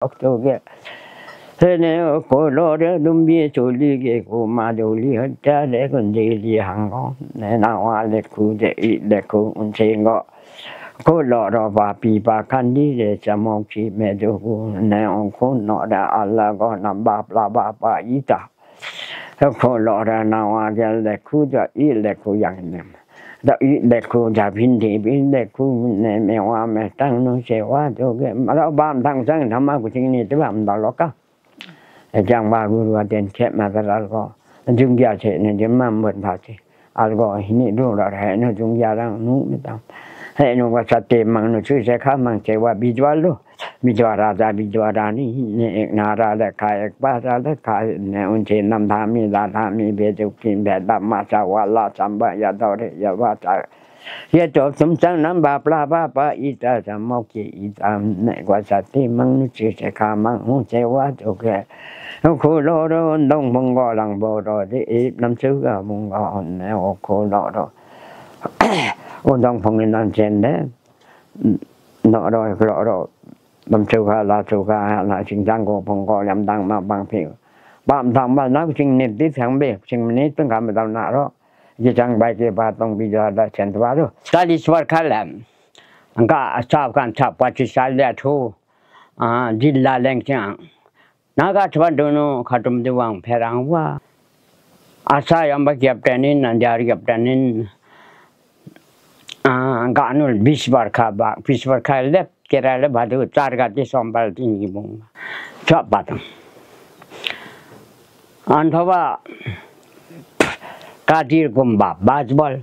Oktoge. Hene ko lo de dum bi to li ge ko ma do li ha ta de kun de li hang ko. Ne na wa le ku de i de ku un se ngo. Ko lo ro ba pi ba kan di de sa mo ki me do ku ne on ko no da ala go na ba bla ba ba i ta. Ko lo da na wa ge le ku da i le ku yang ne. Da i le ku da bin de bin le ku ne me wa me tang no se wa do ge ma lo ba tang sang tha ma ku ting ni te ba ma lo ka. Jang ba gu ru den che ma da la ko. Jung ya che ne je ma mo ta che. Al go hi ni do la he no jung ya rang nu me tang. He no wa sa te mang no chu se kha mang che wa bi jwa lo. ມີດວາລາດາ ມີດວາລານີ ເນກນາຣາ ແລະ ກາຍເອກປາດາ ແລະ ກາຍ ແນວເທນນຳທາມີ ລາທາມີ ເບຕຸກິນ ແບດດາມາສາວາລາ ສຳບາຍາດອເຣຍວາຈາ ເຍໂຕສຸມສັງນຳບາປາບາປາ ອີຕາສະໂມກິ ອີຕາ ເນກວາສະຕິ ມັງນຸເສ ເສຂາ ມັງຫຸເສວາ ໂຕເກ ໂອໂຄໂລໂຣ ດົງບົງກໍລັງໂບໂຣ ເດອີບນຳຊຶກາ ບຸງກໍ ແນວໂອໂຄໂລໂຣ ໂອດົງພົງນຳເຊນເດ ເນາະ ໂດຍ ເລາະ ໂລ ບຳສຸກາ ລາສຸກາ ລາຊິງ ຈັງໂກ ພົງໂກ ຍຳດັງ ມາບັງ ພິວ ບາມທຳ ມານັກ ຊິງ ນິດ ຕິ ທັງ ເບ ຊິງ ມະນິດ ເປັນ ຄຳ ຕຳ ນະ ໂລ ຈິ ຈັງ ໄບ ເກ ບາ ຕົງ ບິ ຍາ ດາ ເຊນ ຕະ ວາ ໂລ ສາ ລິ ສະ ວັດ ຄະ ແລມ ອັງ ກະ ສາວ ກັນ ສາ ປະ ຈິ ສາ ແລ ທູ ອາ ຈິນ ລາ ແລງ ຈາງ ນາກາ ຊະວັນ ດູ ໂນ ຄາ ຕຸມ ດິ ວັງ ເພ ຣັງ ວາ ອາ ຊາ ຍອມ ບາ ກຽບ ແຕ ນິນ ອັນ ຢາ ກຽບ ແຕ ນິນ ອາ ກາ ນຸ ບິສ ບາ ຄາ ບາ ບິສ ບາ ຄາ ເລັບ ເກ ຣາ ເລັບ ບາ ດູ ຈາ ກາ ຕິ ຊອມ ບາ ຕິ ນິ ບຸງ ຊະ ປາ ຕັງ ອັນ ທະ ວາ ກາ ຕິ ກຸມ ບາ ບາ ດ ບອລ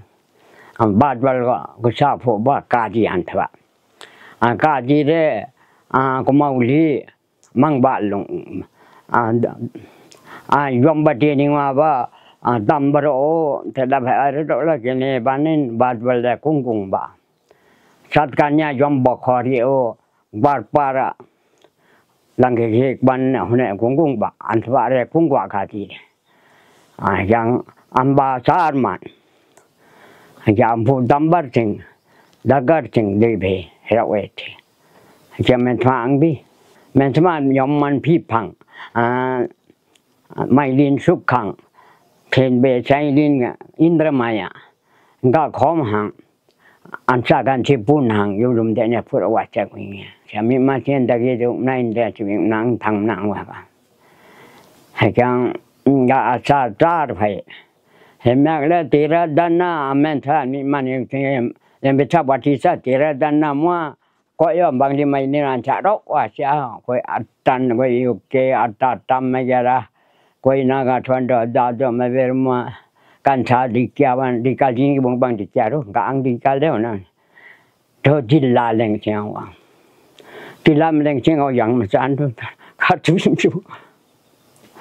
ອາ ບາ ດ ບອລ ກໍ ກຸ ຊາ ໂພ ບາ ກາ ຕິ ອັນ ທະ ວາ ອາ ກາ ຕິ ເດ ອາ ກຸມ ມາ ອຸ ລີ ມັງບາລຸງ ອາ ອາ ຍົມບະເຕນິງວາບາ ອາ ຕຳບະໂຣໂອ ເທດາແພອາເຣໂຕລະເກເນບານິນ ບາດວະແລກຸງກຸງບາ ສັດການຍາຍົມບະຄໍຣິໂອ ບາດປາຣະ ລັງເກເກກບັນ ແນ ກຸງກຸງບາ ອັນສະບາເຣກຸງກວາກາຕິ ອາ ຍັງອຳບາສາມານ ຍັງຜູ້ດຳບັດສິງ ດະກັດສິງ ດີເບ ເຣເວຕິ ຈະແມ່ນທາງບີ ແມ່ນສະມານຍອມມັນພີພັງ ອາ ໄມລິນສຸກຂັງ ເຄນເບໄຊລິນ ອິນດຣະມາຍາ ກະຂອມຫັງ ອັນສາກັນທີ່ປູນຫັງ ຢູ່ລຸມແດນເນພຸດອະວາຈັກວິງ ສາມິມາເຊນຕະກິຕຸນາອິນເດຊິວິງ ນາງທັງນາງວ່າ ໃຫ້ຈັງ ກະອາສາຈາດໄພ ເຫັນແມັກແລະຕິລະດັນນາ ອາແມນທານມີມານິເຕ ເລມເບຊາບາຕິສາຕິລະດັນນາມວາ ກໍຍອມບັງທີ່ໄມນິລັນຈະໂລກວ່າເສຍ ກໍອັດຕັນ ກໍຢູ່ເກ ອັດຕາຕຳມະຍາລາ ກໍນາກາທວນດອດາດມະເວລມາ ກັນຊາດິກຽວັນ ດິກາຈິງບົງບັງດິກຽໂຣ ກະອັງດິກາແລ້ວນັ້ນ ໂທຈິນລາແລງຊຽງວ່າ ຈິນລາແລງຊຽງເອົາຫຍັງມາສານໂທ ຂາດທຸນຢູ່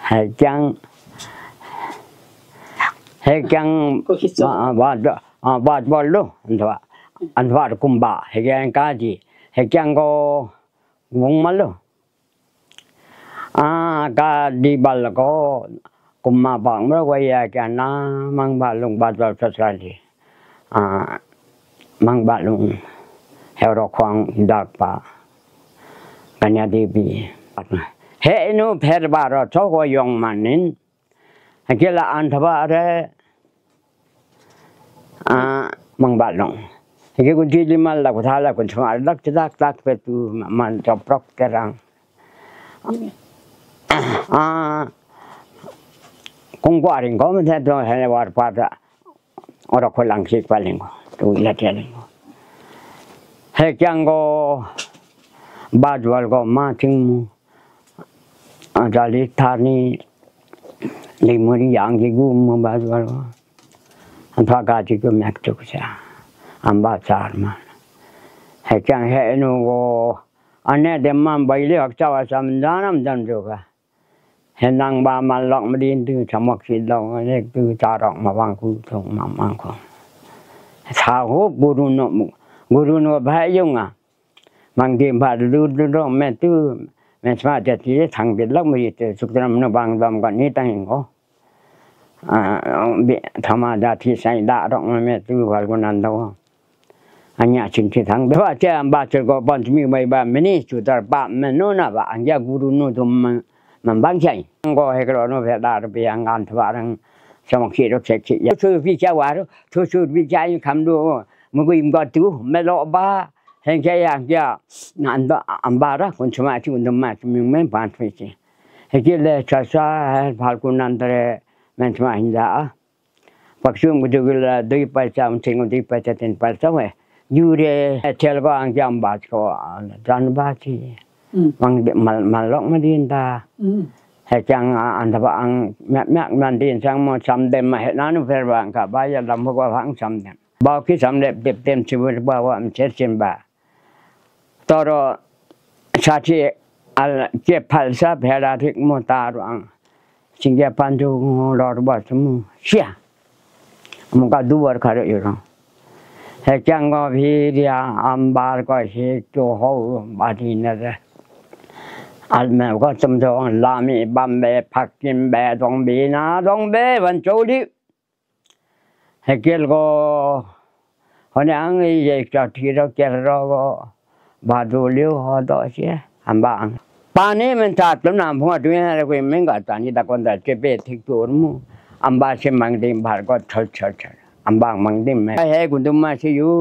ໃຫ້ຈັງ ໃຫ້ຈັງ ບາດ ອາ ບາດ ບາດໂລ ອັນວ່າ ອັນວ່າກຸມບາ ໃຫ້ແກງກາຈີ ໃຫ້ຈັງກໍວົງມາໂລ ອາ ກາດີບາລະກໍ ກຸມມາບັງເມື່ອໄວຍາການາ ມັງບາລຸງບາດວາສະສາລີ ອາ ມັງບາລຸງ ແຮວຣອຄວາງດາກປາ ກັນຍາດີບີ ເຮນູແພດບາຣອຊອກວຍອງມານິນ ອາກິລະອັນທະບາເຣ ອາ ມັງບາດລົງ ເກກຸນທີລິມາລະກຸທາລະກຸນສະມາລັກຈະດັກຕັກເປຕູມາມັນຈອບປອກເກຣັງ ອາ ກຸງກວາລິງກໍມັນແທນໂຕໃຫ້ວາດປາດ ອອຣະໂຄລັງຄິກປາລິງ ຕຸຍລະເທລິງ ເຮກຍັງກໍ ບາດວອລກໍມາຖິງ ອາຈາລິທານີ ລິມເມືອຍາງກິກຸມມາບາດວອລ ອັນພາກາຈິກຸແມັກຈຸກຊາ ອຳບາດຊາມາ ເຮກຍັງເຮນູກໍ ອັນແນເດມມາໄບເລອກເຈົ້າອາສາມນານຳຈັນຈຸກ ເຫັນນາງບາມາລັອກມາດີນຕື້ສະໝອກສິດລອກເລັກຕື້ຈາຣອກມາວັງຄູທົງມາມັງຄອງ ສາໂຫກູລຸໂນ ກູລຸໂນພາຍຸງອາ ມັງດີມພາດຸດຸໂນແມ່ຕື້ ແມ່ສະມາຈະຕິທັງເປັນລັກມະດີເຕສຸກຕະນຳນະບັງດອມກອນນີ້ຕັງເອງໂອ ອາ ທຳມະດາທິໄຊດາຣອກມາແມ່ຕື້ວາລກຸນັນໂຕ Hanya cinti tang. Ba cia ba cia ko ban mi mai ba meni sutar ba menu na ba angya guru no dum man bang chai. Ko he ko no phe da pe ang an thwa rang sama ki ro che ki. Ya. Su pi cha wa ro, su su pi cha kam do. Mu ko im ko tu me lo ba. He cha ya ya. Na an ba an ba ra kun chama chu dum ma mi men ban pe chi. He ki le cha sa phal kun nan tre men chama hinda. ປະຊຸມກໍຢູ່ລະ ດຸຍປະຈຳ ເທິງ ດຸຍປະຈຳ ເຕັນປະຈຳ ຢູ່ເດ ເທລກອງຈຳບາດກໍ ຈັນບາດ ອືມ ມັນ ມັນ ມັນລອກມາດິນຕາ ອືມ ໃຫ້ຈັງ ອັນຕະບະອັງ ແມກ ແມກ ມັນດິນສັງ ມາສຳເຕັມ ມາເຮັດນານຸແພດວ່າງ ກະບາຍາດຳ ພວກວ່າຟັງສຳເຕັມ ບອກທີ່ສຳເລັດ ເຕັມ ເຕັມຊີວິດ ວ່າ ວ່າ ເຈັດສິບບາດ ຕອດ ສາທິ ອາ ເຈັບພັນຊາ ແພລາທິກ ໂມຕາດວງ ຊິງແກປັນຈຸ ລອດ ບອດ ສະມຸ ເຊຍ ມັນກະດູວດ ຄາດ ຢູ່ເນາະ ເຮັດຈັງກໍພີເດຍ ອຳບາດ ກໍເຮັດໂຈໂຮ ບາດນີ້ນະ ອັນແມ່ນກໍສຳທອງ ລາມີ ບຳເບ ຜັກກິນແບ ດອງເບ ນາ ດອງເບ ວັນໂຈລິ ເຮັດເກລກໍ ເຮົານີ້ອັງເຢກຈອດທີ່ເຮົາເກລກໍ ບາດດູລິວເຮົາດອກເຊຍ ອຳບາງ ປານີ້ມັນຈາກຕົ້ນນ້ຳຫົວຕຸຍຫັ້ນແຫຼະ ເວີຍ ແມ່ນກໍຕານີ້ຕະກອນຕາເຈເປທິກໂຕນໝູ່ ອຳບາຊິມັງດິມບາດກໍເທີດເທີດເທີດ ອຳບາງມັງດິມແມ່ນ ໃຫ້ກຸນຕຸມມາຊິຢູ່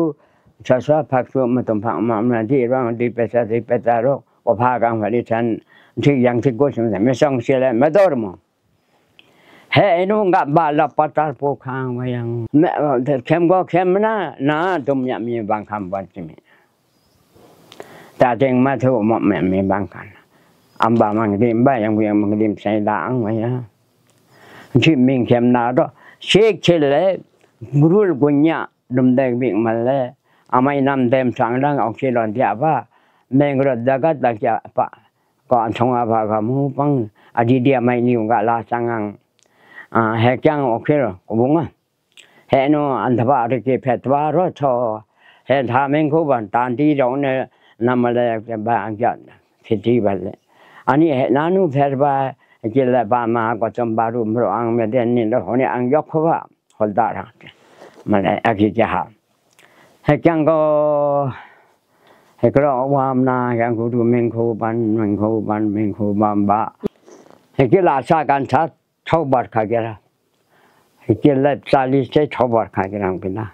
ຊາຊາພັກຊຸມມາຕົມພັກມາ ມາທີ່ວ່າດີໄປຊາດີໄປຕາໂລກ ກໍພາກັນວ່າດິສັນ ທີ່ຍັງທີ່ໂກສມແມ່ຊ່ອງເສຍແລ້ວ ມາໂຕດໝໍ ເຮ ໄອ້ໜູ ກະບາດລະປະຕານໂປຄາງວາຍັງ ແມ່ ເຂັ້ມກໍເຂັ້ມນະ ນາ ຕຸມຍະມີບາງຄຳວັນຈິມີ ຕາເຕັງມາທຸມະແມ່ມີບາງຄັນ ອຳບາມັງດິມບາຍັງວຽງມັງດິມໄຊດາງວາຍາ ທີ່ມິງເຂັມນາດອ ເຊກເຊລເລ ກຣູລກຸນຍະ ດຸມແດງວິກມາແລ ອາໄມນຳແດມສັງດັງອອກເຊລອນເຈຍປາ ແມງລົດດາກະຕາເຈຍປາ ກໍອັນຊົງອາພາກະໝູປັງ ອາດີເດຍໄມນິວກະລາສັງງັງ ອາ ແຮກຈັງອອກເຊລ ກະບຸງອາ ເຮໂນ ອັນທະບາລິເກ ແພດວາໂຣໂທ ເຮທາເມັງຄູບັນຕານຕີດອງເນ ນຳມາແລກແຕ່ບາອັງຈັດ ສິດທິບັນເລ ອັນນີ້ເຮນານຸແພດວາ ເຈລະບາມາກໍຈຳບາລຸມໂຣອັງເມເດນນິນໂດ ໂຮເນອັງຍົກໂຄວາ ໂຮລດາຣາ ມາແລກອາກິຈະຫາ ເຮັດຫຍັງກໍ ເຮັດກໍອອກວາມນາ ຫຍັງກູດູເມັງຄູບັນ ເມັງຄູບັນ ເມັງຄູບາມບາ ເຮັດກິລາຊາກັນຊາ ເທົ່າບາດຂາເກລາ ເຮັດກິລາຊາລີເຊ ເທົ່າບາດຂາເກລາເປັນນາ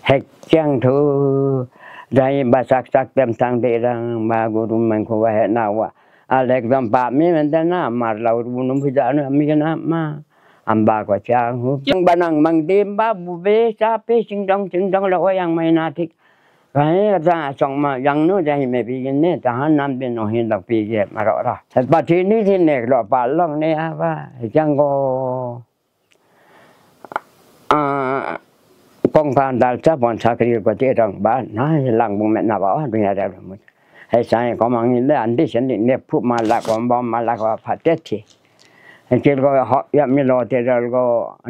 ເຮັດຫຍັງທູ ໄດ້ບາສັກສັກເຕັມທັງເດລັງ ບາກູດຸເມັງຄູວາເຮັດນາວາ ອາເລັກດອມປາມີແມ່ນແຕ່ນາ ມາລາວດຸນຸມພິຈານະມີກະນາມາ ອຳບາກວາຈາງຫູ ຈັງບານັງມັງດີມບາບູເບຊາເປ ຊິງດອງ ຊິງດອງ ລະໂອຍັງໄມນາທິກ ກະໃຫ້ກະຈາງສົ່ງມາຍັງໂນ ຈະໃຫ້ແມ່ປີກິນເນ ທະຫານນຳເປັນໂອເຫັນດອກປີເກັບມາເລາະລະ ປະເທດນີ້ທີ່ເນກເລາະປາລອງເນອາວາ ຈັງກໍ ອາ ກອງການດາລະຈາບອນຊາກະລິກວາເຕດອງບານນາ ຫຼັງບຸງແມ່ນນາວາ ອອດເປັນຍາດາ ໃຫ້ໃຊ້ກໍມັງນີ້ແລະ ອັນທີ່ສະນິດເນບພຸມາລະກອມບອມມາລະກວາພາເຕດທີ ເຈັດກໍເຫາະຍາມີໂລເຕດອລກໍ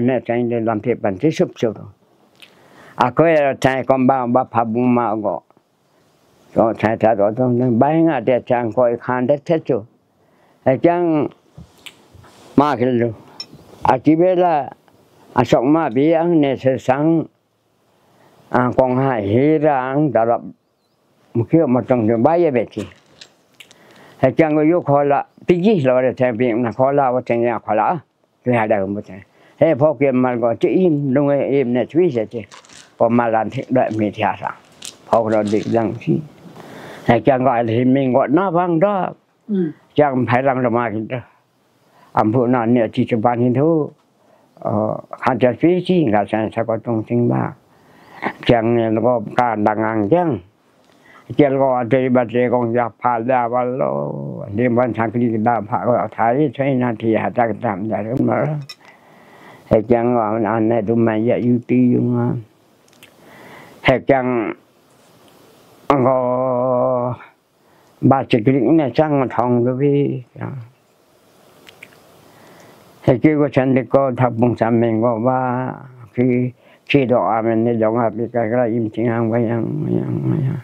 ແນໃຈເດລຳເພປັນທີ່ສຸບສຸບ ອາກວຍໃຈກອມບາບາພາບຸງມາກໍ ກໍໃຊ້ຕາໂຕຕົງບາຍງາແຕ່ຈາງກໍອີກຄານເດັດເທັດຈຸ ໃຫ້ຈັ່ງມາຂຶ້ນລູ ອາຈິເວລາ ອາສົກມາບີອັງເນເສສັງ ອາກອງຫາຍຮີຣາງຕະລັບ ມະເຂຍມາຕົງຢູ່ບາຍເບຕິ ໃຫ້ຈັ່ງກໍຢູ່ຂໍລະ ປິຈິລະໄດ້ແທງປິນະຂໍລະວ່າແທງຍາຂໍລະ ຄືຫາໄດ້ບໍ່ແທງ ເຮພໍເກັບມາກໍຈະອີ່ມ ລຸງເອີຍອີ່ມແນ່ທະວີເສຕິ ກໍມາລານທິດອຍມີທຽສາ ພໍກໍດິກດັ່ງທີ່ ໃຫ້ຈັ່ງກໍໃຫ້ເຫັນມິງກໍໜ້າຟັງດອກ ອືມ ຈັ່ງໃຫ້ລັງລະມາກິນເດີ ອຳເພີນາເນຍ ທີ່ຈະບານຫີນໂທ ເອີ ຄັນຈະຟີຊິງກະແສນສະກໍຕົງຈິງບາ ຈັ່ງນີ້ລະກໍການດັງງານຈັ່ງ ເຈັດກໍອະເດບະເດກອງຢາພາດາວາໂລ ເດບັນຊາກະລິກະດາພາກໍໄທໄຊນາທີຫາຈັກຕາມຢາເລີ່ມມາ ເຮັດຈັ່ງວ່າອັນໃນດຸມມາຍະຢູຕີຢູ່ມາ ເຮັດຈັ່ງກໍ ບາດຈິກລິກແນຈັ່ງທອງດວຍ ເຮັດກິກວະສັນຕິກອ ທັບບຸງສາເມງກໍວ່າ ຄີ ຄີດອກອາເມນ ດອກອາປິກາກະລາອິມຊິງຮັງວະຍັງ ວະຍັງ ວະຍັງ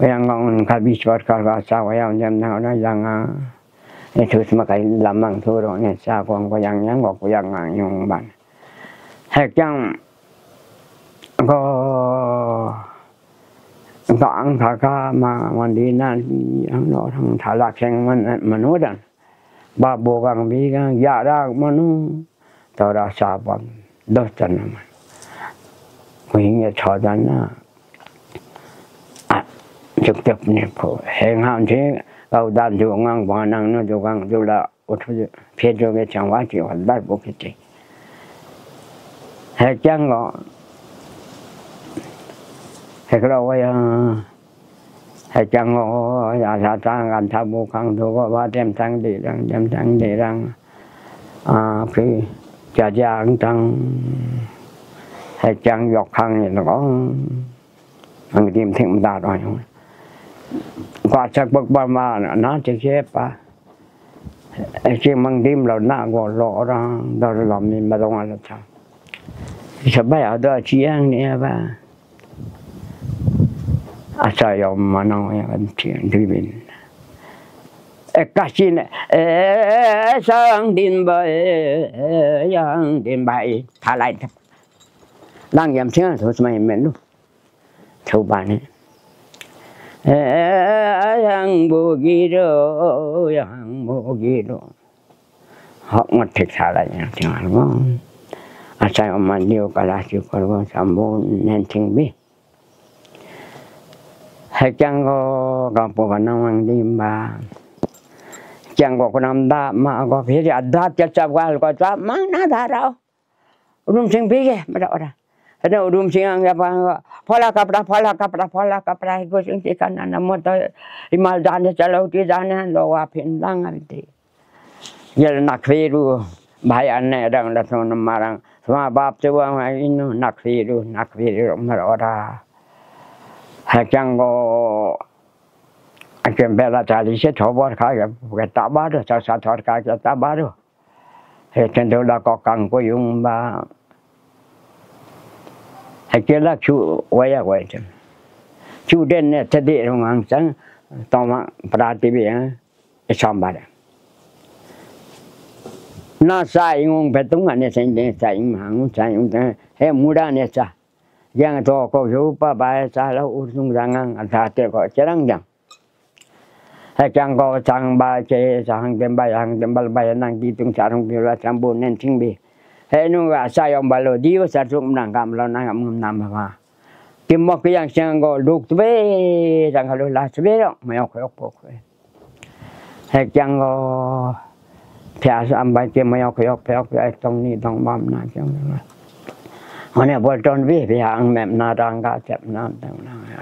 ວະຍັງ ອອງຄາບິສວັດຄາກາສາວະຍັງ ຍາມນາວນາຍັງອາ ເອທຸສມະໄກລະມັງທຸໂຣເນຊາກອງກະຍັງຍັງອອກກະຍັງອາຍຸງບັນ ແຮກຈັ່ງກໍ ກະອັງຄາຄາມາ ມັນດີນານ ອັງເນາະ ທັງທາລະແຂ່ງມັນ ມະນຸດ ບາບໂບກັງບີກັງ ຢະຣາກມະນຸ ຕະລະສາປະ ໂດສະນະມະ ໂກຫິງຍະຊອດານາ ອະ ຈຸກເຈັບເນໂພ ເຮງຫານເທ ເກົາດານຈຸງັງ ວານັງນະຈຸກັງ ຈຸລະ ອຸທຸເພໂຈເວສັງວາຕິວັດບັດປຸກິຕິ ເຮັດຫຍັງກໍ ເຮັດກໍວ່າ ເຮັດຫຍັງກໍ ອາສາຕັງ ກັນທະບຸຄັງ ທຸກະວາເຕັມທັງດີລັງ ເຕັມທັງດີລັງ ອາພິຈະຍັງຕັງ ເຮັດຫຍັງຢອກຄັງນີ້ລະກໍ ມັນກິນເທັງມັນດາດອອຍ ກວາດສັກເບິກບານມານະ ນາຈະເຊປາ ເອເຊມັງດິມລາວນາກໍລໍຣາງ ດອລລາມີມາລອງອາລາຊາ ສະບາຍອາດອຊຽງເນບາ ອາຊາຍອມມານອງຍານທຽງດີວິນ ເອກາຊິນ ເອຊັງດິນບາຍ ຍັງດິນບາຍ ທາລາຍ ລັງຍາມເຊໂທສະໄໝເມັນ ໂທບານ ເອ ຍັງບໍ່ກີໂດ ຍັງບໍ່ກີໂດ ຮອກມັດເທັກຊາລາຍ ຍັງເຊງອາລະມອງ ອາໄສອອກມາດຽວກະລາຊິກອລວະສຳບູນແນນທິງບີ ໃຫ້ຈັງກໍກະປົວກະນຳມັງດີມບາ ຈັງກໍກະນຳດາມາກໍເພດາດາດຈະຈັບກະກໍຈັບມັງນາດາດາວ ອຸດົມສິງພີເກ ມາດາອະດາ ເນອຸດົມສິງອັງຍາບາງ ພະລາກະປະ ພະລາກະປະ ພະລາກະປະ ໂກສິງຕິການະນະໂມໂຕ ອິມາລະດານະຈະໂລຕິດານະໂລວາພິນລັງອະວິຕິ ຍະລະນັກຟີຣູ ບາຍອັນເນດັງລະໂທນະມາລັງ ສະມາບາບເຈວະມາອິນໂນ ນັກຟີຣູ ນັກຟີຣູ ມາດາອະດາ ໃຫ້ຈັງກໍ ອາເກມເປລາຈາລິເຊໂທບອດຄາ ເກຕາບາໂດ ສາສາທອດຄາ ເກຕາບາໂດ ເຮັດເປັນໂດລະກໍກັງໂກຍຸງບາ ໃຫ້ເກລະຊູໄວຍາໄວ ຊູເດນເນຕະເດລົງຫັງສັງ ຕອມະປະດາຕິເບ ຊອມບາດ ນາຊາອິງອຸງເປຕຸງອະເນສະເນສາອິງມະຫັງອຸສາອິງ ເຮມຸດາເນສາ ຍັງໂຕໂກໂຍປະບາຍສາລະອຸສຸງສັງງັງ ອັນທາເຕໂກຈະລັງຍັງ ໃຫ້ຈັງກໍສັງບາເຈ ສະຫັງເຕັມບາຍ ຫັງເຕັມບາລະບາຍ ນັງກິຕຸງສາທຸງປິລະສຳບູນແນນທິງບີ ເຮນຸງກະສາຍອມບາໂລດີວະສາທຸງນາງກຳລະນາງອຳງາມນາມມາ ຕິມອກກະຍັງສັງກໍລຸກຕະເບ ສັງກະລຸລາຕະເບ ມາຍອກຍອກໂປກ ເຮັດຫຍັງກໍ ພຽສອຳໄບເກມມະຍອກກະຍອກ ພຽກໄປຕົງນີ້ຕົງບາມນາຈັງ ອັນນີ້ບໍ່ຕົນວິ ພຽງແມບນາ ດັງກາເຈັບນາ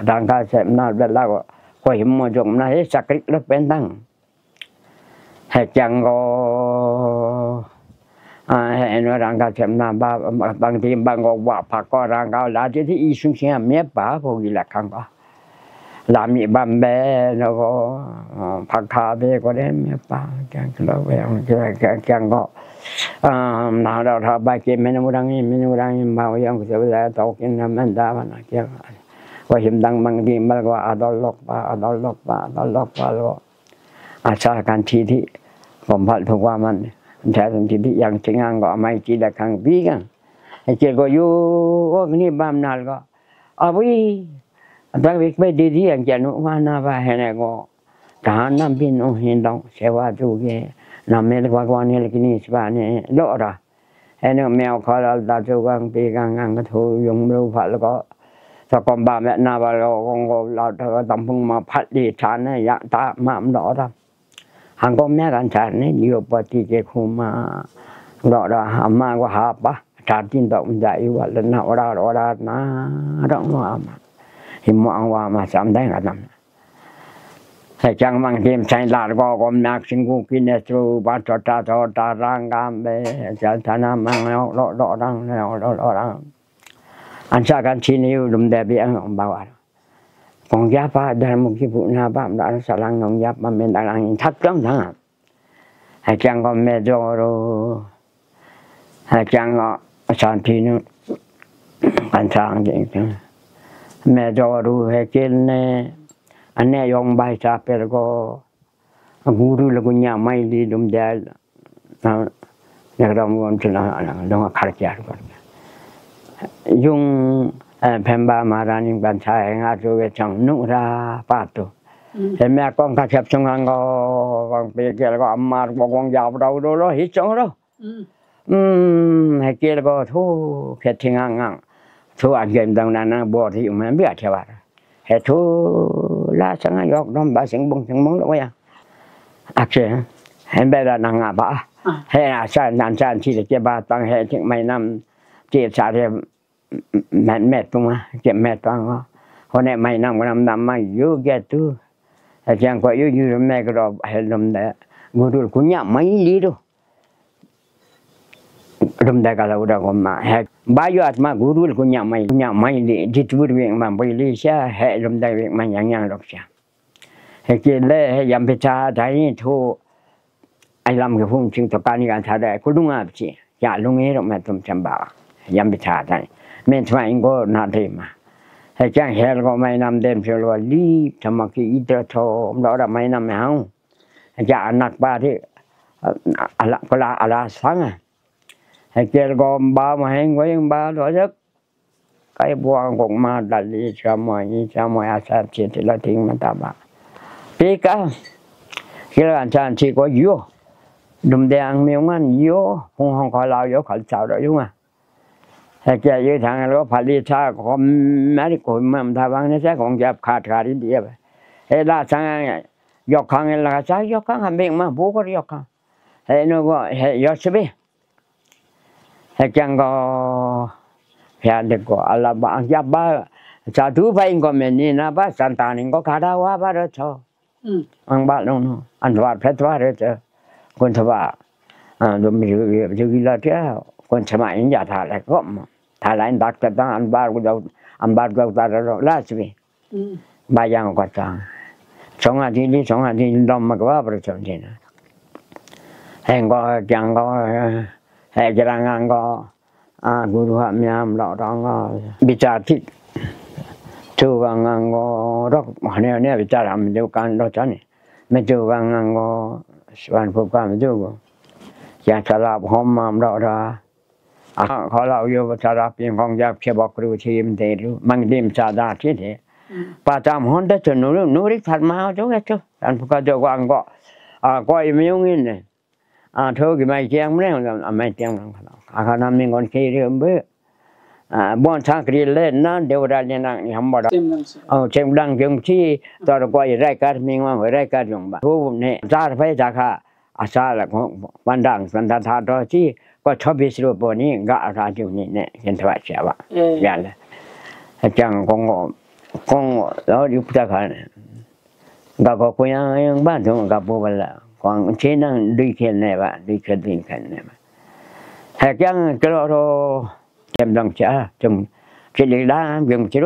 ດັງກາເຈັບນາ ເວລາກໍ ກໍຫິມມະຈົງນາ ເຮັດສະກຣິດລົດເປັນຕັງ ເຮັດຫຍັງກໍ ອາ ເຮັດໃຫ້ໜ່ວຍຮ່າງກາຍເຈັບໜ້າ ບາ ບາງທີບາງກໍວ່າ ຜັກກໍຮ່າງກາຍລາ ທີ່ ທີ່ອີສຸງເສຍເມຍປາ ພວກອີລະຄັງກໍ ລາມີບຳແບ ແລ້ວກໍ ຜັກຄາເບກໍໄດ້ເມຍປາ ແກງກະລະແວງ ແກງ ແກງ ແກງກໍ ອາ ນາດາທາບາເກ ເມນູດັງ ເມນູດັງ ບາວຍັງ ເສວະແລ ຕອກກິນນຳແມ່ນດາວະນາ ແກງ ວ່າຫິມດັງ ບາງທີບາງກໍ ອາດອນລັອກປາ ອາດອນລັອກປາ ອາດອນລັອກປາ ແລ້ວກໍ ອາຊາກັນທີທິ ກອມພັດທຸກວ່າມັນ ແທ້ສັນທິທິ ຍັງຊິງາງກໍອາໄມຈີລະຄັງປີກັງ ໃຫ້ເຈກໍຢູ່ອອກນິບາມນາລກໍ ອາວິ ອັນຕະວິກໄປດີດີ ອັນຈະນຸວານາວາ ໃຫ້ແນກໍ ກະຫານຳບິນໂອຫິນດອງ ເສວາຕູເກ ນາເມລະກວາກວານິລະກິນີສະບາເນ ໂລອະຣາ ແອນແມວຄອລາຕາຈູກັງປີກັງກັງກະທູຍຸງບຣູພະລະກໍ ສະກອມບາແມະນາບາລະກອງໂກລາຕະກະຕຳພຸງມາພັດດີທານະຍະຕາມາມລອດາ ຫັງກໍແມກັນຊາເນ ໂຍປະຕິເກຄູມາລອດາ ຫາມາກໍຫາປະ ທາຕິນຕະອຸນຈາອີວະລະນະວະລາວະລານາ ດອງວາມາ ຫິມມະອັງວາມາສາມໄດກະນຳ ໃສ່ຈັງມັງເກມໃສ່ລາດກໍ ກໍແມັກຊິງກູກິນເນສະບາໂຕຕາໂຕຕາຣາງກາມເບ ຈະທະນາມັງເລາະເລາະລັງເລາະເລາະລັງ ອັນຊາກັນຊີນິວດຸມແດບີອັງບາວາ ກອງຢາປາດາມຸກິປຸນາບາມດາສະລັງ ກອງຢາປາເມນດາລັງທັກລັງທັງ ໃຫ້ຈັງກໍເມໂຈໂຣ ໃຫ້ຈັງກໍສານທີນຸ ອັນຊາງເຈງ ເມໂຈໂຣ ໃຫ້ເກນເນ ອັນເນຢອງບາຍຊາເປລະກໍ ກູຣູລະກຸນຍາໄມລີດຸມແດລ ນະ ນັກດອມວົນຊະນະ ລອງຄາລະຈາ ຍຸງ Ê, phèn ba ma ra ning ban sa hê nga tu ke chang nu ra pa tu. Ê, mẹ con ka chep sung ang go, con pe ke go amar go gong yau rau do lo hi chong lo. Ừm, hê ke go thu phet thi ngang ngang. Thu an jem dang na na bo thi ma bia che ba. Hê thu la sang yok dom ba sing bung sing mung lo ya. Ak se. Hê be la nang apa. Hê a sa nan sa thi ke ba tang hê thi mai nam. Ti sa re ແມ່ນ ແມ່ນຕົງມາ ເຈັບແມ່ນຕົງມາ ຄົນແນ່ໄມ້ນຳ ນຳ ນຳມາຢູ່ແກ່ຕູ້ ແລ້ວຈັ່ງຂ້ອຍຢູ່ ຢູ່ແມ່ກໍດອກ ໃຫ້ລົມໄດ້ ກູດຸລກຸຍະໄມ້ລີໂດ ລົມໄດ້ກະລາອຸດາກໍມາ ແຮກ ບາຍອດມາ ກູດຸລກຸຍະໄມ້ ກຸຍະໄມ້ລີ ດິດວຸດເວງມາ ໄປລີເຊຍ ແຮກລົມໄດ້ເວງມາ ຍັງ ຍັງດອກເຊຍ ເຮັດກິນແລະເຮັດຍາມພິຊາໄທໂທ ໄອ້ລຳກະພຸງຊິງຕະການການຊາແດ ຄຸລຸງອາບຊິ ຢາລຸງເຮດອກແມ່ນຕົມຈຳບາ ຍາມພິຊາໄທ ແມ່ນສະມາອິງໂກນາເດມາ ໃຫ້ຈ້າງແຮລະກໍໄມ້ນຳເດມເຊລວລີ ທຳມະກິອິດຕະໂທ ລອດໄມ້ນຳເຮົາ ຈາອະນັກບາທິ ອະລະກະລາອະລາສັງ ໃຫ້ແກລະກໍບາມາແຮງໄວ້ບາດອຍ ໄກ່ບວງກົກມາດາລີຊາມວຍຊາມວຍອາຊາເຊຕິລະທິງມະຕາບາ ປີກາ ກິລະການຊານຊິໂກໂຍ ດຸມແດງມີມັນໂຍ ຫົງຫ້ອງຂໍລາວໂຍ ຂັນຊາວດອຍຍຸງອະ ແຮແກ່ຍືທາງໂລຜະລິຊາຂອງແມລິໂກເມືອງທາວັງໃນແຊຂອງແຈບຂາດຂາດອິນເດຍ ເຮລາສັງ ຍົກຂັງເຮລາຊາ ຍົກຂັງຫາເບງມາ ຜູ້ກໍຍົກຂັງ ເຮໂນກໍເຮຍົສເບ ເຮັດຫຍັງກໍ ພະຍາເດັກກໍອາລາບາ ອາຍາບາ ສາທຸໄປກໍແມ່ນນີ້ນະ ບາສັນຕານິງກໍຄາດາວາບາດະຊອ ອືມ ອັງບາດລົງ ອັນວາດແພດວາດເດ ຄົນທະບາ ອາ ລວມຢູ່ ຢູ່ລາວເທຍ ຄົນສະມາອິນຍາທາແລະກໍ ທາລາຍດັກຕະຕາ ອັນບາດ ອັນບາດ ລາຊະເວ ອືມ ບາຍັງກໍຕາ ສອງອາທິດນີ້ ສອງອາທິດນີ້ ດອມມາກະວ່າປະຈຳທີ່ນະ ແຮງກໍຈັງກໍ ແຮງຈະລະງັງກໍ ອາ ກຸລຸພະມຍາມເລາະຕອງກໍ ບິຈາທິດ ທຸກະງັງກໍ ດອກ ແນວ ແນວ ບິຈາລະ ມະຈຸກັນ ດອກຈານີ້ ມະຈຸກັນ ງັງກໍ ສະຫວັນພູກາມະຈຸ ກະ ຈະສະລາບຫອມມາມເລາະຕາ ອາ ຂໍເລົ່າຢູ່ ສາລາປີຂອງຢາບເຊບອກກຣູທີມເຕລຸ ມັງດີມຊາດາທິເທ ປາຕາມຮອນເດໂຕນູ ນູຣິພັດມາເຈົ້າເວໂຕ ອັນພວກເຈົ້າກວາງກໍ ອາ ກອຍມະຍຸງອິນ ອາ ໂທກິໄມກຽງແມງ ອາ ໄມກຽງ ອາ ຄະນະມິງອນຄີເດີມເບີ ອາ ບ່ອນທາງກຣີນແລນນະ ເດວດາຍະນະ ຍຳບໍ່ດາ ເອີ ເຊງດັງເຈີງທີ່ ຕອນກອຍໄດ້ກາດມິງວ່າໄດ້ກາດຍົງບາ ໂທເນ ຈາໄພຈາຄາ ອາຊາລະ ບັນດັງ ສັນທາທາໂຕຊິ ກໍທອບບິສໂລໂປນີ ກະອາຄາຈຸນີແນ ເຫັນທະວາເຊຍວະ ເອີ ຢ່າລະ ອາຈານກອງ ກອງ ລາວຢູ່ພຸດທະຄານ ກະກໍກຸຍາງບ້ານທຸງກະປູບາລະ ກອງເຊນັງດຸຍເຄນແນວະ ດຸຍເຄນດິນເຄນແນວະ ແຮກຍັງກະໂລໂທ ເຕັມດັງຈາ ຈົງ ເຄລິດາ ເບິ່ງຈິໂລ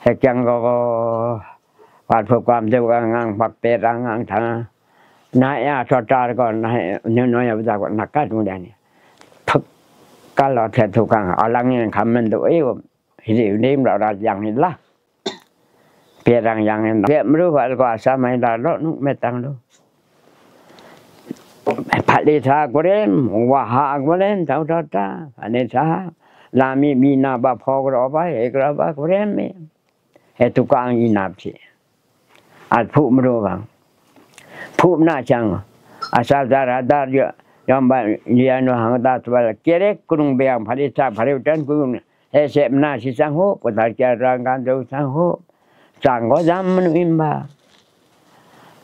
ເຮັດຫຍັງກໍ ການເພື່ອຄວາມເຈົ້າການງານພັກເປດອາງານທາງນາຍອາຊອດຕາກໍນາຍນ້ອຍອາວິຊາກໍນັກການເມືອງໃດນີ້ ພັກການລອດແທນທຸກຄັ້ງ ອາລັງຍັງຄຳແມ່ນໂຕເອວ ຫິເດວເນມລາດຍັງເຫັນລະ ເປດອາງຍັງເຫັນລະ ເປດມະລຸພະກໍອາສາໄມລາດເລາະນຸແມ່ຕັງໂລ ພະເດຊາກຸເຣມ ວະຫາກຸເຣມ ເທົາທອດຕາ ພະເດຊາ ລາມີບີນາບາພອກຣອບາ ເອກຣອບາກຸເຣມ ເອ ເອຕຸກາງອີນາບຊິ ອາດຜຸມໂຣບັງ ຜຸມນາຈັງ ອາຊາດາຣາດາຍອມບາຍາໂນຫັງຕາສະບາເກເລກຸລຸງເບຍງ ພະເດຊາ ພະເດວຈັນກຸ ເອເສມະນາຊິສັງໂຫ ປຸດທະເຈລະກັນຕຸສັງໂຫ ສັງໂຄຈຳມະນຸອິມບາ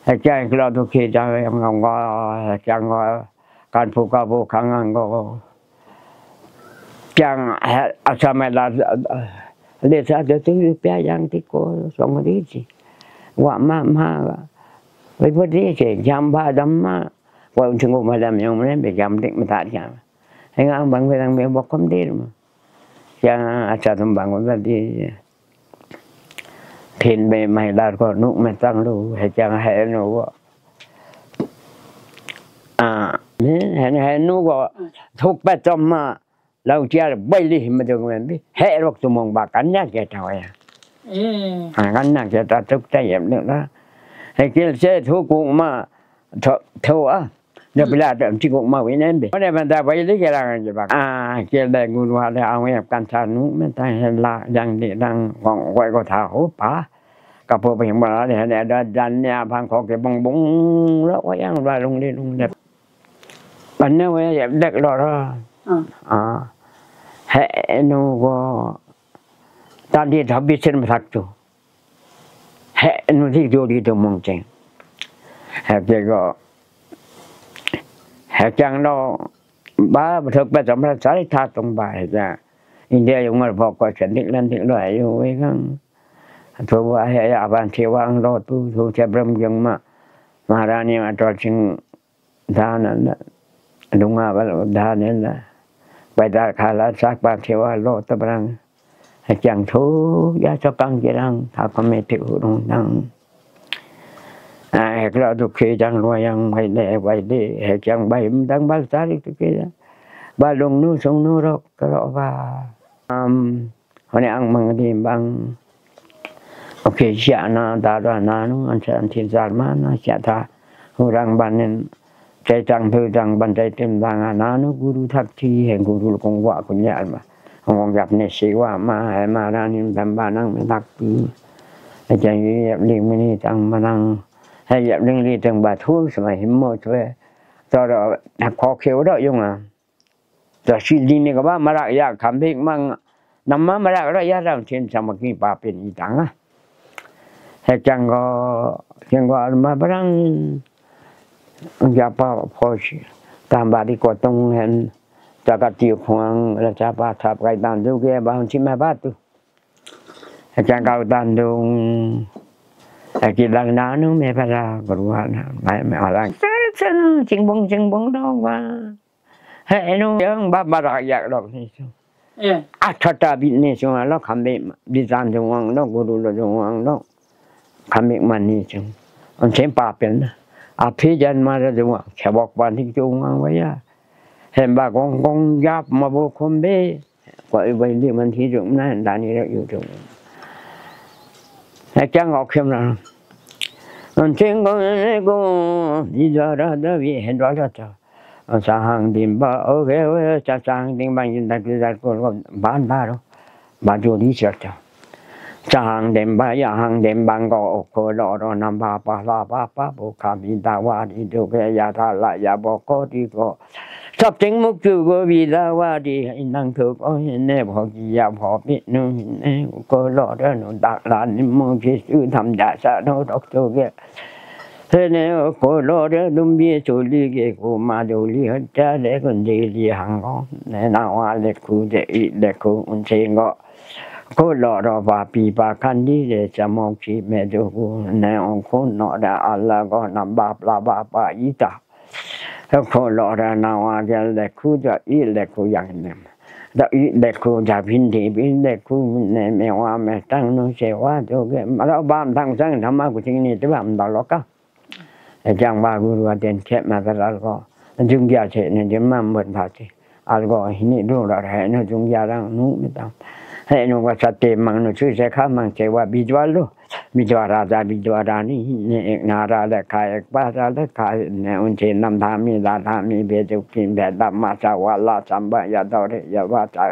ເຮັດຫຍັງກໍທຸກເຂດຈັງກໍ ເຮັດຫຍັງກໍ ການຜູກການຜູກຂັງກໍ ຈັ່ງ ອາສະມະລາ ເດຊະ ເດຕຸເປຍຍັງຕິໂກ ສົງຄະດີຊິ ວະມະມະ ວິໂພຕິເສ ຍຳພະດຳມະ ວະອຸນທິໂກ ມະດຳຍົງ ມະເນ ເບຍຳຕິ ມະຕະ ຈະ ໃຫ້ງາມບັງເວລາເມ ບໍ່ຄວາມດີ ຈະ ອາຈານສົມບັງ ວັນດີ ເພັນເບໄມລາດກໍນຸກແມ່ນຕັ້ງລູກ ໃຫ້ຈັງໃຫ້ອະນຸ ອາ ໃຫ້ ໃຫ້ອະນຸກໍທຸກໄປຕົມມາ ລາວຈະໄປລີມາເຖິງແມ່ນ ແຮະລົກຕຸມອງບາກັນຍາກແກ່ເຈົ້າ ເອີ ອາ ກັນຍາກແກ່ຕາທຸກໃຈເອັບເນາະ ໃຫ້ກິນເສທຸກກຸງມາ ໂທ ໂທ ອາ ເດີ ເວລາທີ່ກົກມາເວນັ້ນເດ ບໍ່ໄດ້ບັນດາໄວ້ເລີຍ ກະລາງຈະບັກ ອ່າ ເກໄດ້ກູວ່າແລ້ວ ເອົາແອບກັນຊານຸ ແມ່ນຕາເຫັນລະ ຢ່າງດີດັ່ງຂອງຂ້ອຍກໍຖ້າໂຫປາ ກະພໍໄປເຫັນບໍ່ລະ ແລ້ວດັນເນຍ ພັງຂໍເກບົງບົງ ແລ້ວວ່າຢ່າງວ່າລົງເດລົງເດ ບັນແນວວ່າເດັກຫຼໍ່ ອ່າ ອ່າ ແຮະ ໜູກໍ ຕາມທີ່ທຳບິເຊັນມາທັກໂຕ ແຮະ ໜູທີ່ໂຕດີໂຕມອງແຈ້ງ ແຮະ ເກກໍ ແຮະ ຈັງເນາະ ບາເຖິກໄປສຳລັບສາລິທາຕົງບາຍຈະ ອິນເດຍຍົງມາພໍກໍສະດິກລັນດິກລອຍຢູ່ເວກັງ ໂທວ່າແຮຍາບານເທວັງໂລຕຸໂທຈະບຣມຍັງມາ ມາຣານິມາຕອດຊິງ ທານນັ້ນນະ ລຸງອາວະໂລດານີ້ນະ ໄປຕາຄາລາສັກປາເທວາໂລຕະບະລັງ ໃຫ້ຈັງໂທ ຢາສະກັງກິລັງ ທາຄະເມຕິອຸດົງດັງ ອາ ແຮກລາດຸເຄຈັງລວຍຍັງໄວແລໄວເດ ແຮກຈັງໃບມັນດັງບາລະສາລິຕຸເຄ ບາລຸງນູສົງນູໂລກະໂລວາ ອາມ ເຮົາໄດ້ອ້າງມັງດີບັງ ໂອເຄ ເຊຍະນາຕາດວານານຸ ອັນເຊອັນທິນສາດມານາເຊທາ ຮູລັງບັນເນັນ ໃຈຕັງເທີຕັງບັນໃຈເຕັມດາງານານຸ ກູຣູທັກທີ ແຫ່ງກູຣູລົກກົງວະຄຸນຍານມາ ຂອງຍັບເນເຊວາມາ ໃຫ້ມານານິນແບມບານັງແມ່ນທັກປື ໃຫ້ໃຈເຢັບລິງມະນີຕັງມານັງ ໃຫ້ເຢັບລິງລີເຖິງບາທູ ສະໄໝຫິມໂມຊວຍ ຕໍ່ດອກ ຂໍເຂວດອກຍຸງອາ ຈະຊິດີນີ້ກໍວ່າມາລາກຢາກຄຳເພງມັງ ນຳມາມາລາກລະຍະດຳເທນສາມັກຄີປາເປັນອີຕັງ ແຮກຈັງກໍ ເພງກໍມາບະລັງ ຢາປາພໍຊິ ຕາມບາດທີ່ກໍຕົງແຫ່ນ ຈາກະຕິຂວາງລະຈາປາທັບໄກຕານດູເກບາງຊິມາບາຕຸ ແຮກຈັງເກົາຕານດຸງ ແຮກກິນລັງນານຸເມພະລາກະລຸວານາ ໄມແມ່ອາລັງ ຈິງບົງຈິງບົງດອກວ່າ ເຮີຍ ໜູເອີງ ບາບາຣາກຢາກດອກນີ້ ເອີ ອັດທະຕາບິເນສຸງ ລະຄຳເບ ດິສານສຸງວັງ ນອກກູດູລະສຸງວັງ ນອກຄຳເມກມານີສຸງ ອັນເຊມປາເປັນ ອະພິຈັນມາລະສຸງວັງ ແຄ່ບອກປານທີ່ຈຸງວັງໄວຍາ ເຫັນບາກອງກອງຢາບມາໂບຄົມເບ ກວ່າອີໄວດີມັນທີ່ຈຸງນັ້ນ ດານີ້ລະຢູ່ຈຸງ ໃຫ້ຈັງອອກເຂັມລະ ອັນເຊງກໍເອໂກ ດີດາດາດາວິ ເຫັນວ່າລະເຈົ້າ ສະຫັງດິມບາ ໂອເຄ ສະຫັງດິມບາ ຍິນດາກິດາໂກ ບານບາໂລ ບາໂຈດີເຊຕາ ສະຫັງເດັມບາ ຢາຫັງເດັມບັງກໍ ໂອໂຄ ລອ ລອ ນຳບາ ປາ ລາ ບາ ປາ ໂບ ຄາ ບິ ດາ ວາ ດີ ໂຕ ເກ ຍາ ທາ ລະ ຍາ ໂບ ໂກ ດີ ໂກ ສັບເຕັງ ມຸກ ຈຸ ໂກ ວິ ດາ ວາ ດີ ອິນ ນັງ ໂທ ໂກ ເນ ໂພ ກິ ຍາ ໂພ ປິ ນຸ ເນ ໂກ ໂລ ເດ ນຸ ດາ ລາ ນິ ໂມ ກິ ສຸ ທຳ ຍາ ສະ ໂນ ໂຕ ໂຕ ເກ ເຮເນ ໂອໂຄ ໂລ ເຣ ດຸມບີ ໂຊລີ ເກ ໂຄ ມາ ໂດລີ ຮັດຈາ ເລ ກຸນດີ ລີ ຮັງ ໂກ ເນ ນາວາ ເລ ຄູ ເດ ອີ ເລ ຄູ ອຸນ ເຊ ໂກ ໂຄ ໂລ ໂຣ ປາ ປີ ປາ ຄັນດີ ເດ ສະ ໂມ ຄີ ເມ ໂດ ຄູ ເນ ໂອໂຄ ໂນ ເຣ ອາ ລາ ໂກ ນາ ບາ ປາ ບາ ປາ ອີ ຕາ ໂຄ ໂລ ເຣ ນາວາ ເກ ເລ ຄູ ຈາ ອີ ເລ ຄູ ຍັງ ເນ ດາ ອີ ເລ ຄູ ຈາ ພິນ ທີ ພິນ ເລ ຄູ ເນ ເມ ວາ ເມ ຕັງ ໂນ ເຊ ວາ ໂຕ ເກ ມາ ລາ ບາມ ທັງ ສັງ ທຳມະ ກຸ ທິງ ນີ ເຕ ບາມ ດາ ໂລ ກະ ແລະ ຈັ່ງວ່າ ກຸ ວ່າ ເຕັນ ເຂດ ມາ ຕະ ລາ ລະ ກໍ ຈຸງ ຢາ ເສ ເນ ເດ ມາ ເມີນ ພາ ເຕ ອາ ລະ ກໍ ຫິ ນິ ດຸ ລະ ແຮ ໂນ ຈຸງ ຢາ ລັງ ນຸ ເມ ຕັງ ເຮ ໂນ ກະ ສະ ເຕ ມັງ ໂນ ຊື ເສ ຄາ ມັງ ເຊ ວາ ບິ ດວາ ໂລ ບິ ດວາ ຣາ ຈາ ບິ ດວາ ຣາ ນິ ເນ ເອກ ນາ ຣາ ແລະ ຄາ ເອກ ປາ ຣາ ແລະ ຄາ ເນ ອຸນ ເຊ ນຳ ທາ ມິ ລາ ທາ ມິ ເບ ຈຸ ກິ ເບ ດາ ມາ ສະ ວາ ລາ ສຳ ບາ ຍະ ໂຕ ເຣ ຍະ ວາ ຈາ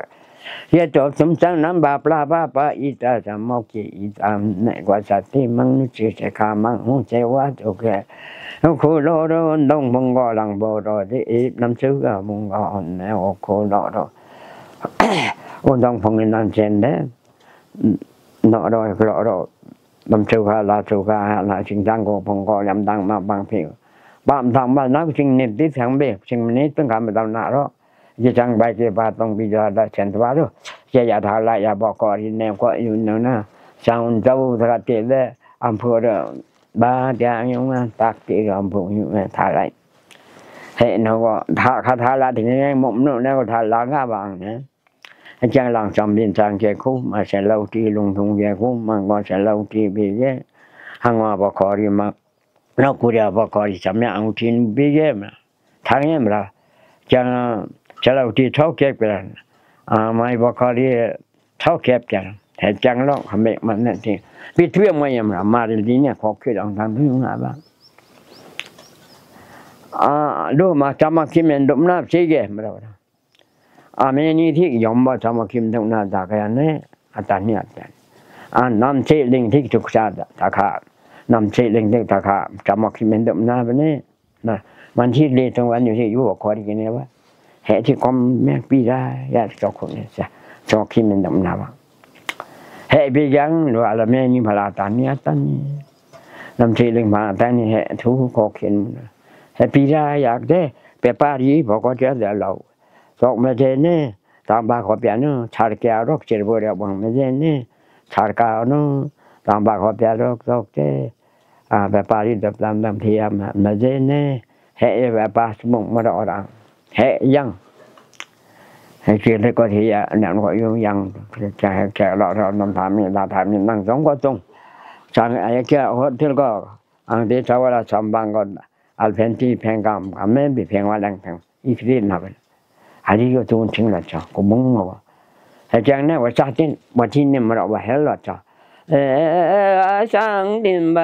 ເຍໂຕ ສົມ ສັງ ນຳ ບາ ປາ ບາ ປາ ອີ ຕາ ສະ ໂມ ເກ ອີ ຕາ ເນ ກວາ ສະ ຕິ ມັງ ນຸ ຊື ເສ ຄາ ມັງ ຫູ ເຊ ວາ ໂຕ ເກ ໂຄ ໂລ ໂຣ ດົງ ໂພງ ກໍ ລັງ ໂບ ໂຣ ເດ ອີ ນຳ ຊື ກະ ໂພງ ກໍ ເນ ໂອໂຄ ໂລ ໂຣ ໂອ ດົງ ໂພງ ນຳ ເຊນ ເດ ເນ ໂຣ ໂລ ໂຣ ນຳ ຊື ຄາ ລາ ຊື ຄາ ນາ ຊິງ ສັງ ໂກ ໂພງ ກໍ ຍຳ ດັງ ມາ ບັງ ເພງ ບາມ ທັງ ບານ ນຳ ຊິງ ນິດ ຕິ ສັງ ເບ ຊິງ ມະນີ ຕຶງ ຄາ ມະ ຕຳ ນະ ໂຣ ກິຈັງ ໄບ ເກ ບາ ຕົງ ບິ ດວາ ດາ ເຊນ ຕະ ວາ ໂຣ ເຈ ຍາ ທາ ລາ ຍາ ບໍ ກໍ ລິ ເນ ກໍ ຢູ່ ເນ ນາ ຊາ ອຸນ ເຈົ້າ ຕະ ກະ ເຕ ເດ ອຳເພີ ເດີ ບາ ຈາ ຍອງ ນາ ຕັກ ຕິ ອຳເພີ ຢູ່ ເນ ທາ ໄລ ເຮ ໂນ ກໍ ທາ ຄາ ທາ ລາ ຕິ ເນ ມົມ ໂນ ເນ ກໍ ທາ ລາ ງາ ບາງ ເນ ໃຫ້ຈັງ ລັງ ສຳ ບິນ ສັງ ເຈ ຄູ ມາ ເຊ ເລົ່າ ຕີ ລຸງ ທຸງ ເຈ ຄູ ມັງ ກໍ ເຊ ເລົ່າ ຕີ ບີ ເຈ ຮັງ ວາ ປະ ຂໍ ລິ ມາ ນອກ ກູ ດຽວ ປະ ຂໍ ລິ ສຳ ຍາ ອຸ ທິນ ບີ ເຈ ມາ ທາງ ເຍ ມາ ລາ ຈັງ ເຊ ເລົ່າ ຕີ ເທົາ ເກັບ ກັນ ອາ ໄມ ປະ ຂໍ ລິ ເທົາ ເກັບ ກັນ ແທ້ ຈັງ ລອກ ຂະເມກ ມັນ ນັ້ນ ທີ່ ປິດ ເພືອງ ມາ ຍາມ ລາ ມາ ດີ ນີ້ ຂໍ ເຂດ ອອກ ທາງ ເພືອງ ມາ ບາ ā, doma tamākhīmentu manāseyye. ā, mēnīti yomva tamākhīmentu manāseyye, ātaniyatte. ā, namseliṃ tiktukkhasahatakā, namseliṃ tiktukkhasahatakā, tamākhīmentu manāseyye. ນະ ມັນທິເລຕົງວັນຢູ່ທີ່ຢູ່ ຂໍທີ່ກິນເນວະ ແຫະທີ່ຄອມແມ່ປີດາຍາດຕອກຄົນເນຊະ ສອກຄີເມັນດຳນາວະ ແຫະປີຍັງ ວາລະເມນິພະລາຕານິອາຕານິ ນຳທີ່ເລັງພາຕານິ ແຫະທຸກຂໍເຂັນ ແຫະປີດາຍາກເດ ເປປາຣີ ພໍກໍຈະແລ້ວ ສອກເມເດເນ ຕາມບາຂໍເປຍເນ ຊາລະກຽວຣອກເຈລະເບີດບັງເມເດເນ ຊາລະກາວເນ ຕາມບາຂໍເປຍຣອກ ສອກເຈ ອາ ແບບປາຣີ ແບບຕາມ ຕາມທີ່ ອາ ມາເຈເນ ແຮະ ແບບປາສະໝຸກ ມະດອກອາ ແຮະຍັງ ໃຫ້ເກີດໃຫ້ກໍທີ່ ອາ ນັ້ນກໍຢູ່ຍັງ ຈະໃຫ້ແຂກເລາະເຮົານຳທາມິ ລາທາມິ ນັ່ງສອງກໍຕົງ ສັງ ອາ ແຂກໂຮເທລກໍ ອັງເຕຊາວະລາ ສຳບັງກໍ ອາເຟນຕີ ແພງກຳ ກຳແມ່ນເປັນແພງວ່າແດງແພງ ອີກເລນນະເພິ່ນ ອາລິໂກຕຸງເທິງລະຈອກະມຸງມາວ່າ ແລະຈັ່ງນັ້ນວ່າຊາຕິນ ວ່າທີ່ນີ້ມາລະວ່າແຮລະຈອກ ເອ ສັງດິນໃບ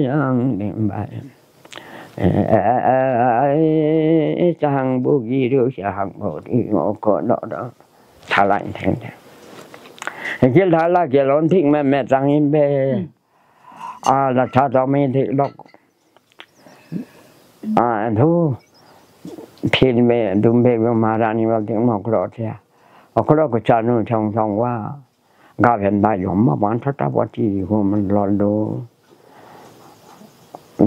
ສັງດິນໃບ ເອ ສັງບຸກິລຸ ສັງບຸຕິໂອໂກໂນ ທາລາຍແທງ ເຈລທາລາ ເຈລອນທິງ ແມ່ ແມ່ສັງອິນເບ ອາ ລະຊາຕອມເມທິລອກ ອາ ທຸ ເພນເມ ດຸມເພ ມະຫາຣານີ ວັນຕິ ມະກຣອດເທຍ ອາກຣອກະຈານຸ ທອງ ທອງວ່າ ກາເວັນດາຍົມ ມະບານ ທັດຕະວັດຕິ ໂຮມັນລອນໂດ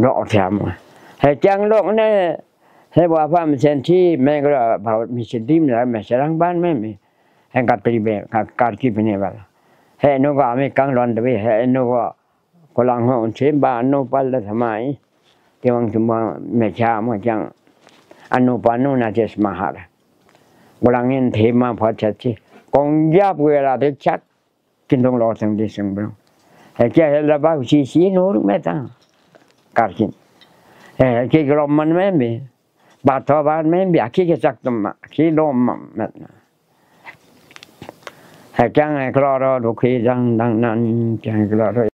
ດອກແຖມ ໃຫ້ແຈ້ງໂລກແນ່ ໃຫ້ວ່າພະມີເສນທີ ແມ່ກໍພະມີເສນທີ ແມ່ສະລັງບ້ານແມ່ ແຫ່ງການປະຕິບັດ ການ ການຄິດເປັນແນວ ແຫ່ງໂນກາເມກັງລອນຕະເວ ແຫ່ງໂນກາ ໂກລັງໂຫເຊບາໂນປາລະທະໄມ ທີ່ວັງຈຸມແມ່ຊາມະຈັງ ອະນຸປານຸນາເຈສມະຫາ ໂກລັງເຫັນເທມາພະຈັດຊິ ກົງຢາບເວລາເດຊັດ ກິນຕົງລໍທັງດີເຊິ່ງເບິ່ງ ແຫ່ແກ່ເຫັນລະບາວຊີຊີໂນແມ່ຕັງ ກາດກິນ ແຫ່ແກ່ກະລອມມັນແມ່ມີ ບາດທອບານແມ່ມີ ອາຄີກະຈັກຕະມະ ຄີໂລມມະແມ່ນ ໃຫ້ຈັງໃຫ້ກລອໂຣດຸຄີຈັງ ດັ່ງນັ້ນ ຈັງໃຫ້ກລອໂຣ